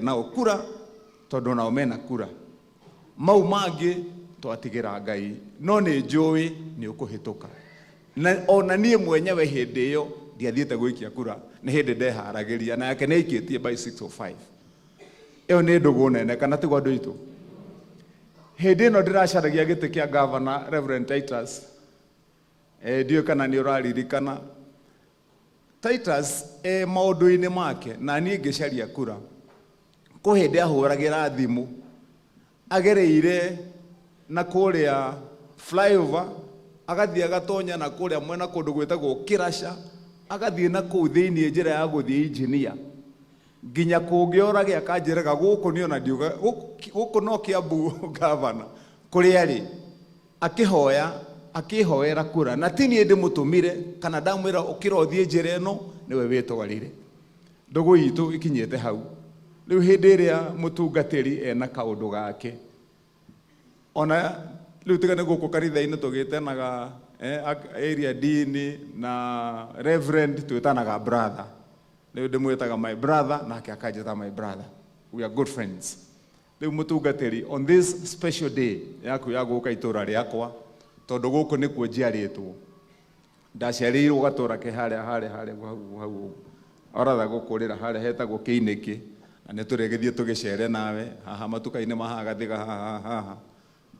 Nao kura tondũ nao mena kura mau mangĩ twatigĩra Ngai, no nĩ njũĩ nĩ ũkũhĩtũka. Na ona niĩ mwenyewe hĩndĩ ĩyo ndiathiĩte gũikia kura, nĩ hĩndĩ ndeharagĩria, na yake nĩ aikĩtie by 6:05. Ĩyo nĩ ndũgũ nene, kana tiguo andũ aitũ? Hĩndĩ ĩno ndĩracaragia gĩtĩ kĩa gavana, Reverend Titus, ndiũĩ kana nĩ ũraririkana Titus e maũndũ-inĩ make na niĩ ngĩcaria kura. Kwĩ hĩndĩ ahũragĩra thimũ agereire na kũrĩa flyover, agathiĩ agatonya na kũrĩa mwena kũndũ gwĩtagwo Kĩraca, agathiĩ na kũu thĩiniĩ njĩra ya gũthiĩ Engineer nginya kũngĩ orage, akanjĩraga gũkũ niĩ ona ndiuga gũkũ no Kiambu gavana kũrĩa arĩ, akĩhoya akĩhoera kura, na ti niĩ ndĩmũtũmire kana ndamwĩra ũkĩra ũthiĩ njĩra ĩno, nĩwe wĩtwarire. Ndũgũ itũ ikinyĩte hau rĩu. Hĩndĩ ĩrĩa mũtungatĩri ena kaũndũ gake, ona rĩu tiga nĩ gũkũ kanitha-inĩ tũgĩtanaga area dean na reverend, twĩtanaga brother. Rĩu ndĩmwĩtaga my brother, nake akanjĩta my brother. We are good friends. Rĩu mũtungatĩri, on this special day yaku ya gũka itũra rĩakwa, tondũ gũkũ nĩkuo njiarĩtwo, ndaciarĩirwo gatũra ke harĩa harĩa harĩa hau hau ũguo oratha gũkũrĩra harĩa hetagwo Kĩinĩkĩ, na nĩ tũrĩgĩthiĩ tũgĩcere nawe haha matuka-inĩ ma haha Gathiga, haha haha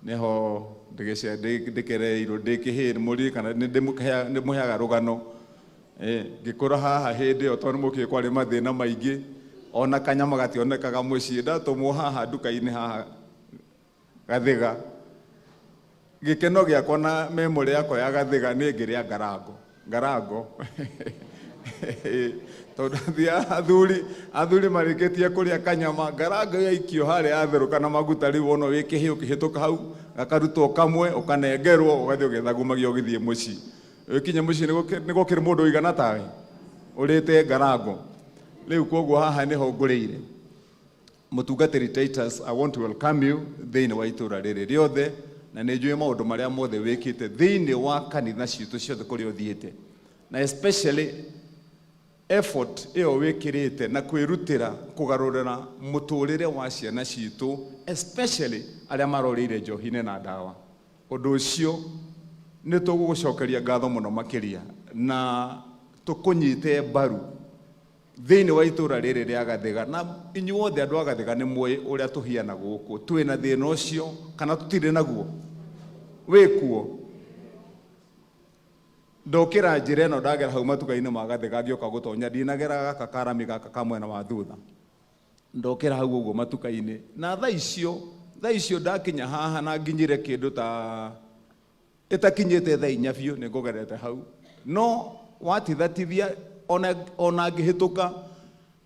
nĩho ndĩkereirwo ndĩ kĩhĩĩ. Mũririkana nĩ ndĩmũheaga rũgano. Ngĩkũra haha hĩndĩ ĩyo, tondũ nĩmũkĩũĩ kwarĩ mathĩna maingĩ, ona kanyama gationekaga mũciĩ, ndatũmwo haha nduka-inĩ haha Gathiga. Gĩkeno gĩakwa na memory yakwa ya Gathiga nĩ ngĩrĩa ngarango ngarango, tondũ athiaga athuri marĩkĩtie kũrĩa kanyama, ngarango yaikio harĩa yatherũka na maguta. Rĩu wona wĩ kĩhĩ ũkĩhĩtũka hau, gakarutwo kamwe ũkanengerwo, ũgathiĩ ũgĩthagumagia ũgĩthiĩ mũciĩ. Ũgĩkinya mũciĩ nĩ gũkĩrĩ mũndũ ũigana tawe ũrĩte ngarango. Rĩu koguo haha nĩho ngũrĩire. Mũtungatĩri Titus, I want to welcome you thĩinĩ wa itũra rĩrĩ rĩothe, na nĩ njũĩ maũndũ marĩa mothe wĩkĩte thĩinĩ wa kanitha citũ ciothe kũrĩa ũthiĩte, na especially effort ĩyo wĩkĩrĩte na kwĩrutĩra kũgarũrĩra mũtũrĩre wa ciana citũ, especially arĩa marorĩire njohi-inĩ na ndawa. Ũndũ ũcio nĩ tũgũgũcokeria ngatho mũno makĩria na tũkũnyite mbaru thĩinĩ wa itũra rĩrĩ rĩa Gathĩga. Na inyuothe andũ a Gathĩga nĩ mũĩ ũrĩa tũhiana gũkũ, twĩna thĩna ũcio kana tũtirĩ naguo? Wĩkuo. Ndokĩra njĩra ĩno, ndagera hau matuka-inĩ ma Gathĩga ngĩũka gũtonya, ndinagera gaka karami gaka ka mwena wa thutha, ndokĩra hau ũguo matuka-inĩ, na thaa icio ndakinya haha na nginyire kĩndũ ta ĩtakinyĩte thaa 4 biũ, nĩ ngũgerete hau, no watithatithia ona ngĩhĩtũka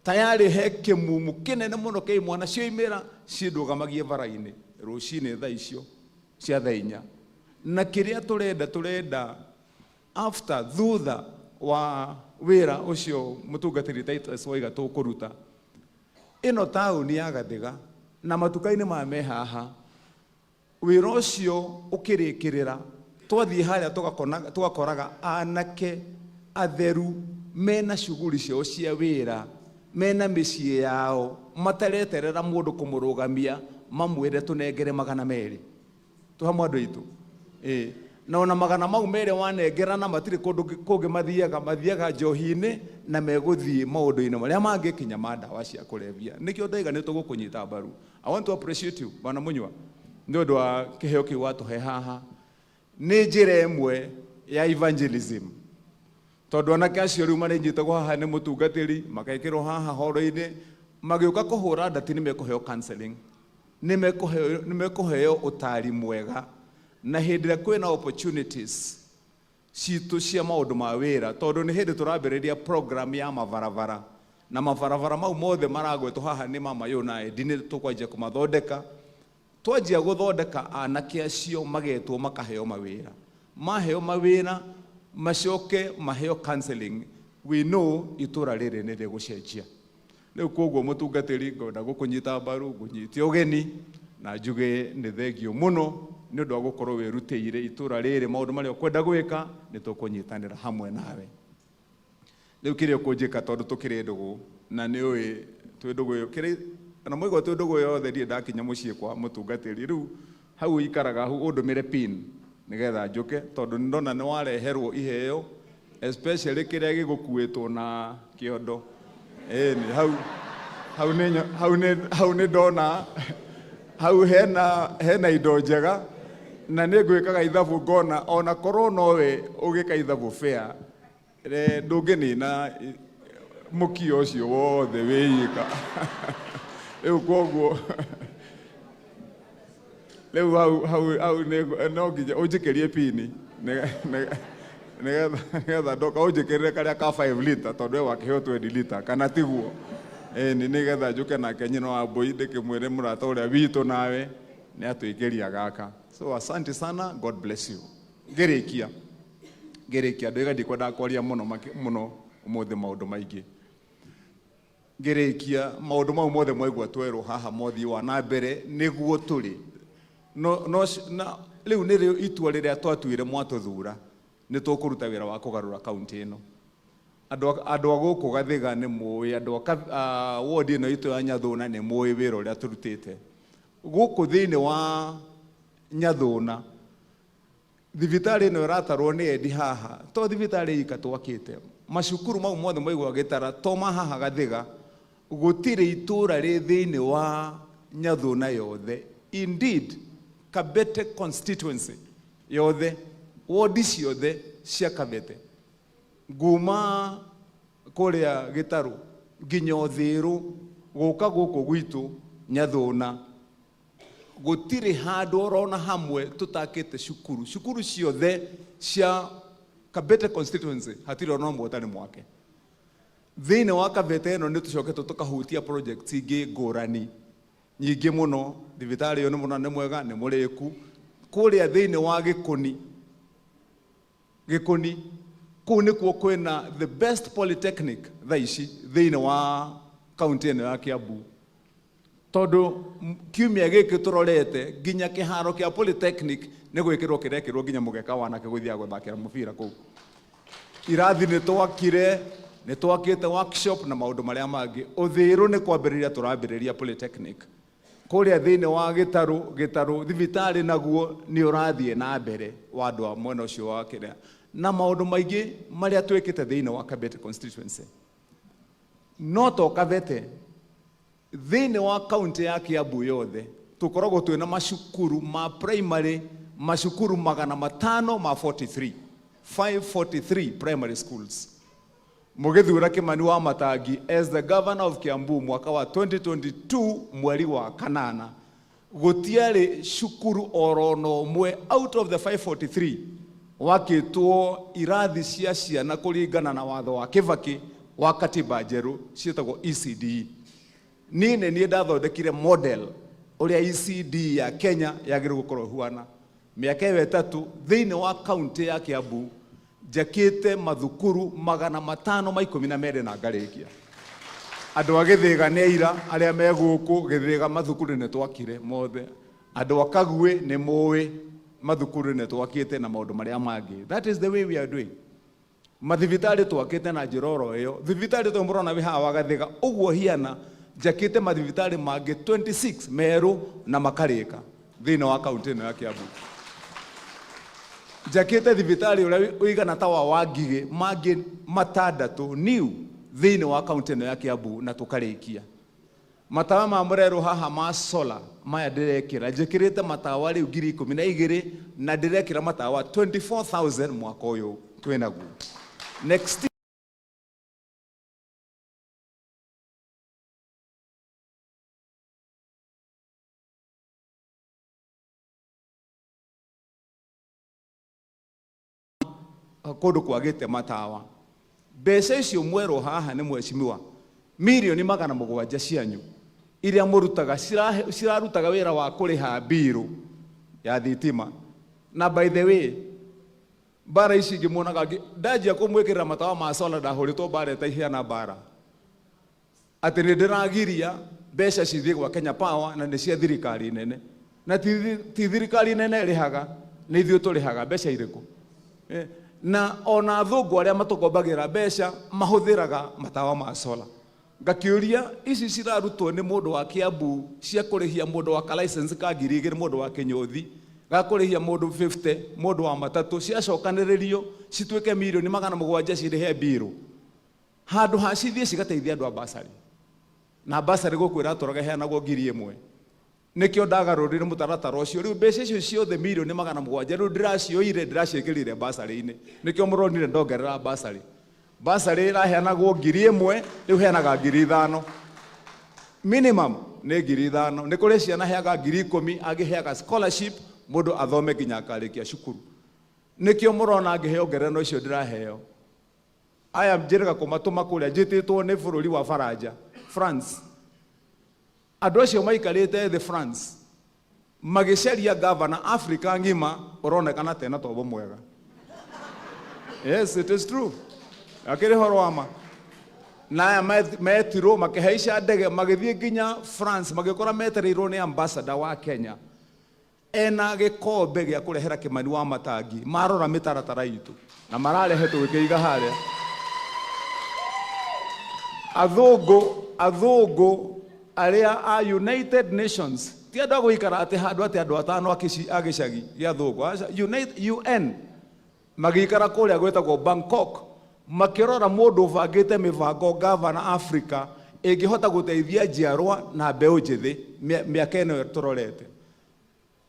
tayarĩ he kĩmumu kĩnene mũno kĩa imwana cioimĩra ciĩndũgamagie bara-inĩ rũcinĩ thaa icio cia thaa 4. Na kĩrĩa tũrenda after thutha wa wĩra ũcio mũtungatĩri Titus waiga tũkũruta ĩno taũni ya Gathĩga na matuka-inĩ maya me haha, wĩra ũcio ũkĩrĩkĩrĩra, twathiĩ harĩa tũgakoraga anake atheru mena shughuli ciao cia wĩra, mena mĩciĩ yao, matareterera mũndũ kũmũrũgamia mamwĩre tũnengere 200. Tũhamwe andũ aitũ. Ĩĩ, na ona magana mau merĩ wanengerana, matirĩ kũndũ kũngĩ mathiaga, mathiaga njohi-inĩ na megũthiĩ maũndũ-inĩ marĩa mangĩ kinya ma ndawa cia kũrebia. Nĩkĩo ndaiga nĩ tũgũkũnyita mbaru. I want to appreciate you, Bwana Munyua, nĩ ũndũ wa kĩheo kĩu watũhe haha. Nĩ njĩra ĩmwe ya evangelism, tondũ anake acio rĩu marĩnyitagwo haha nĩ mũtungatĩri, magekĩrwo haha horo-inĩ, magĩũka kũhũra ndati, nĩ mekũheo counseling, nĩ mekũheo ũtari mwega. Na hĩndĩ ĩrĩa kwĩna opportunities citũ cia maũndũ ma wĩra, tondũ nĩ hĩndĩ tũrambĩrĩria program ya mabarabara, na mabarabara mau mothe maragwetwo haha nĩ mama yũ na Endi, nĩ tũkwanjia kũmathondeka. Twanjia gũthondeka, anake acio magetwo makaheo mawĩra. Maheo mawĩra, macoke maheo counseling, we know itũra rĩrĩ nĩ rĩgũcenjia. Rĩu koguo mũtungatĩri, ngwenda gũkũnyita mbaru, ngũnyite ũgeni na njuge nĩ thengio mũno nĩ ũndũ wa gũkorwo wĩrutĩire itũra rĩrĩ. Maũndũ marĩa ũkwenda gwĩka, nĩ tũkũnyitanĩra hamwe nawe. Rĩu kĩrĩa ũkũnjĩka, tondũ tũkĩrĩ ndũgũ na nĩ ũĩ twĩ ndũgũ ĩyo kĩrĩ Na mwaigua twĩ ndũgũ yothe ndirĩ ndakinya mũciĩ kwa mũtungatĩri. Rĩu hau ũikaraga hau ũndũmĩre pin nĩgetha njũke, tondũ nĩ ndona nĩ wareherwo iheo, especially kĩrĩa gĩgũkuĩtwo na kĩondo. Ĩni hau hau nĩ hau nĩ hau nĩ ndona hau hena indo njega, na nĩ ngwĩkaga ithabu ngona ona korwo nowe ũgĩka ithabu fair ndũngĩnina mũkio ũcio wothe wĩika. Rĩu koguo rĩu hau hau hau nĩ no nginya ũnjĩkĩrie pini nĩgetha ndoka ũnjĩkĩrĩre karĩa ka 5 liter, tondũ we wakĩheo 20 liter kana tiguo? Ĩni, nĩgetha njũke nake nyina wa mbũi ndĩkĩmwĩre mũrata ũrĩa witũ nawe nĩ atwĩkĩria gaka. So asante sana, God bless you. Ngĩrĩkia ndoiga ndikwendaga kwaria mũno mũno ũmũthĩ maũndũ maingĩ. Ngĩrĩkia, maũndũ mau mothe mwaigua twerwo haha mothiĩ wa na mbere nĩguo tũrĩ no, no, na rĩu nĩrĩo itua rĩrĩa twatuire mwatũthura nĩ tũkũruta wĩra wa kũgarũra kaunti ĩno. Andũ a gũkũ Gathiga nĩ mũĩ, andũ a ward ĩno itũ ya Nyathũna nĩ mũĩ wĩra ũrĩa tũrutĩte gũkũ thĩinĩ wa Nyathũna. Thibitarĩ ĩno ĩratarwo nĩ endi haha, to thibitarĩ ika twakĩte, macukuru mau mothe mwaigua gĩtara to ma haha Gathiga. Gũtirĩ itũra rĩ thĩinĩ wa Nyathũna yothe, indeed Kabete constituency yothe, wodi ciothe cia Kabete, nguma kũrĩa Gĩtarũ nginya Ũthĩrũ gũka gũkũ gwitũ Nyathũna, gũtirĩ handũ orona hamwe tũtakĩte cukuru. Cukuru ciothe cia Kabete constituency hatirĩ ona ũmwe ũtarĩ mwake. Thĩinĩ wa Kabete ĩno nĩ tũcokete tũkahutia projects ingĩ ngũrani nyingĩ mũno. Thibitarĩ ĩyo nĩ mũno nĩ mwega nĩ mũrĩku. Kũrĩa thĩinĩ wa Gĩkũni, Gĩkũni kũu nĩkuo kwĩna the best polytechnic thaa ici thĩinĩ wa kaunti ĩno ya Kiambu, tondũ kiumia gĩkĩ tũrorete nginya kĩharo kĩa polytechnic nĩ gwĩkĩrwo kĩrekĩrwo nginya mũgeka wanake gũthiaga gũthakĩra mũbira kũu. Irathi nĩ twakire, nĩ twakĩte workshop na maũndũ marĩa mangĩ. Ũthĩrũ nĩ kwambĩrĩria tũrambĩrĩria polytechnic. Kũrĩa thĩinĩ wa Gĩtarũ, Gĩtarũ thibitarĩ naguo nĩ ũrathiĩ na mbere wa andũ a mwena ũcio wa kĩrĩa, na maũndũ maingĩ marĩa twĩkĩte thĩinĩ wa Kabete constituency. No to Kabete, thĩinĩ wa kaunti ya Kiambu yothe tũkoragwo twĩna macukuru ma primary, macukuru 543, 543 primary schools. Mũgĩthura Kimani wa Matangi as the governor of Kiambu mwaka wa 2022 mweri wa kanana, gũtiarĩ cukuru orona ũmwe out of the 543 wakĩtwo irathi cia ciana kũringana na watho wa Kibaki wa katiba njerũ ciĩtagwo ECDE. Niĩ nĩ niĩ ndathondekire model ũrĩa ECD ya Kenya yagĩrĩirwo gũkorwo ĩhuana. Mĩaka ĩyo 3 thĩinĩ wa kaunti ya Kiambu njakĩte mathukuru 512 na ngarĩkia. Andũ a Gĩthĩga nĩ aira arĩa me gũkũ Gĩthĩga, mathukuru nĩ twakire mothe. Andũ a Kaguĩ nĩ mũĩ mathukuru nĩ twakĩte na maũndũ marĩa mangĩ. That is the way we are doing. Mathibitarĩ twakĩte na njĩra oro ĩyo. Thibitarĩ tũyũ mũrona wĩ haha wa Gathĩga ũguo hiana, njakĩte mathibitarĩ mangĩ 26 merũ na makarĩka thĩinĩ wa kaunti ĩno ya Kiambu. Njakĩte thibitarĩ ũrĩa ũigana ta wa Wangigĩ mangĩ matandatũ new thĩinĩ wa kaunti ĩno ya Kiambu na tũkarĩkia. Matawa ma mũrerwo haha ma solar maya ndĩrekĩra, njĩkĩrĩte matawa rĩu 12,000 na ndĩrekĩra matawa 24,000 mwaka ũyũ twĩnaguo. Next kũndũ kwagĩte matawa. Mbeca icio mwerwo haha nĩ mheshimiwa, mirioni 700 cianyu iria mũrutaga cirarutaga wĩra wa kũrĩha mbirũ ya thitima. Na by the way, mbara ici ingĩ muonaga ndanjia kũmwĩkĩrĩra matawa ma solar, ndahũrĩtwo mbara ĩtaihana mbara atĩ nĩ ndĩragiria mbeca cithiĩ gwa Kenya Power na nĩ cia thirikari nene, na ti thirikari nene ĩrĩhaga, nĩ ithuĩ tũrĩhaga. Mbeca irĩkũ? Na ona athũngũ arĩa matũkombagĩra mbeca mahũthĩraga matawa ma solar. Ngakĩũria ici cirarutwo nĩ mũndũ wa Kiambu cia kũrĩhia mũndũ wa ka license ka 2000, mũndũ wa kĩnyũthi ga kũrĩhia mũndũ 50, mũndũ wa matatũ, ciacokanĩrĩrio cituĩke 700,000,000 cirĩhe mbirũ handũ ha cithiĩ cigateithia andũ a basarĩ. Na basarĩ gũkũ ĩratũraga ĩheanagwo 1000. Nĩkĩo ndagarũrire mũtaratara ũcio. Rĩu mbeca icio ciothe 700,000,000 rĩu ndĩracioire ndĩraciĩkĩrire basarĩ-inĩ. Nĩkĩo mũronire ndongerera basarĩ. Basarĩ ĩraheanagwo 1000, rĩu heanaga 5000. Minimum nĩ 5000. Nĩ kũrĩ ciana heaga 10,000, angĩ heaga scholarship mũndũ athome nginya akarĩkia cukuru. Nĩkĩo mũrona ngĩheo ngerenwa icio ndĩraheo. Aya njĩrĩga kũmatũma kũrĩa njĩtĩtwo nĩ bũrũri wa Faranja, France. Andũ acio maikarĩte thĩ France magĩcaria gavana Africa ng'ima ũronekana tena tombo mwega. Yes, it is true. Akĩrĩ horo wa ma. Na aya metirwo makĩhaica ndege magĩthiĩ nginya France magĩkora metereirwo nĩ ambassador wa Kenya ena gĩkombe gĩa kũrehera Kĩmani wa Matangi. Marora mĩtaratara itũ na mararehe tũgĩkĩiga harĩa. Athũngũ athũngũ arĩa a United Nations ti andũ a gũikara atĩ handũ atĩ andũ atano a gĩcagi gĩa athũngũ. Aca, UN magĩikara kũrĩa gwĩtagwo Bangkok makĩrora mũndũ ũbangĩte mĩbango gavana Africa ĩngĩhota gũteithia njiarwa na mbeũ njĩthĩ mĩaka ĩno tũrorete.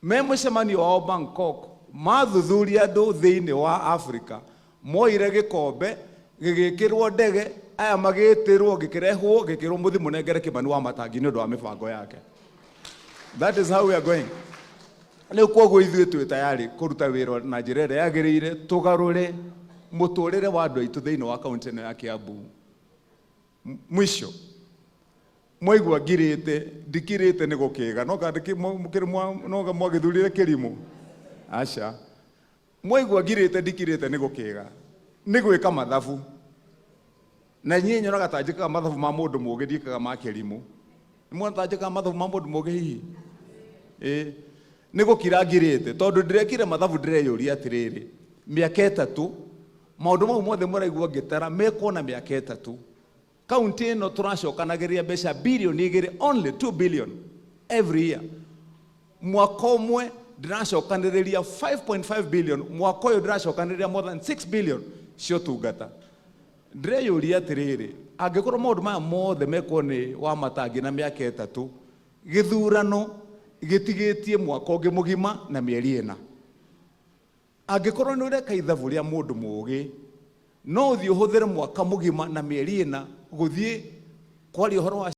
Me mũcemanio wao Bangkok mathuthuria andũ thĩinĩ wa Africa moire gĩkombe gĩgĩkĩrwo ndege aya magĩtĩrwo gĩkĩrehwo gĩkĩrwo mũthi mũnengere Kĩmani wa Matangi nĩ ũndũ wa mĩbango yake. That is how we are going. Rĩu koguo ithuĩ twĩ tayari kũruta wĩra na njĩra ĩrĩa yagĩrĩire tũgarũre mũtũrĩre wa andũ aitũ thĩinĩ wa kaunti ĩno ya Kiambu. Mwisho mwaigua ngirĩte ndikirĩte nĩ gũkĩga no no mwagĩthurire kĩrimũ aca. Mwaigua ngirĩte ndikirĩte nĩ gũkĩga nĩ gwĩka mathabu. Na niĩ nyonaga ta njĩkaga mathabu ma mũndũ mũũgĩ ndiĩkaga ma kĩrimũ. Nĩ muona ta njĩkaga mathabu ma mũndũ mũũgĩ hihi? Ĩĩ. Nĩ gũkira ngirĩte tondũ ndĩrekire mathabu ndĩreyũria atĩrĩrĩ, mĩaka ĩtatũ maũndũ mau mothe mũraigua ngĩtara mekwo na mĩaka ĩtatũ. Kaunti ĩno tũracokanagĩrĩria mbeca 2 bilioni, only 2 billion every year. Mwaka ũmwe ndĩracokanĩrĩria 5.5 billion, mwaka ũyũ ndĩracokanĩrĩria more than 6 billion cia ũtungata. Ndĩreyũria atĩrĩrĩ, angĩkorwo maũndũ maya mothe mekwo nĩ wa Matangi na mĩaka ĩtatũ, gĩthurano gĩtigĩtie mwaka ũngĩ mũgima na mĩeri ĩna. Angĩkorwo nĩ ũreka ithabu rĩa mũndũ mũũgĩ, no ũthiĩ ũhũthĩre mwaka mũgima na mĩeri ĩna gũthiĩ kwaria ũhoro wa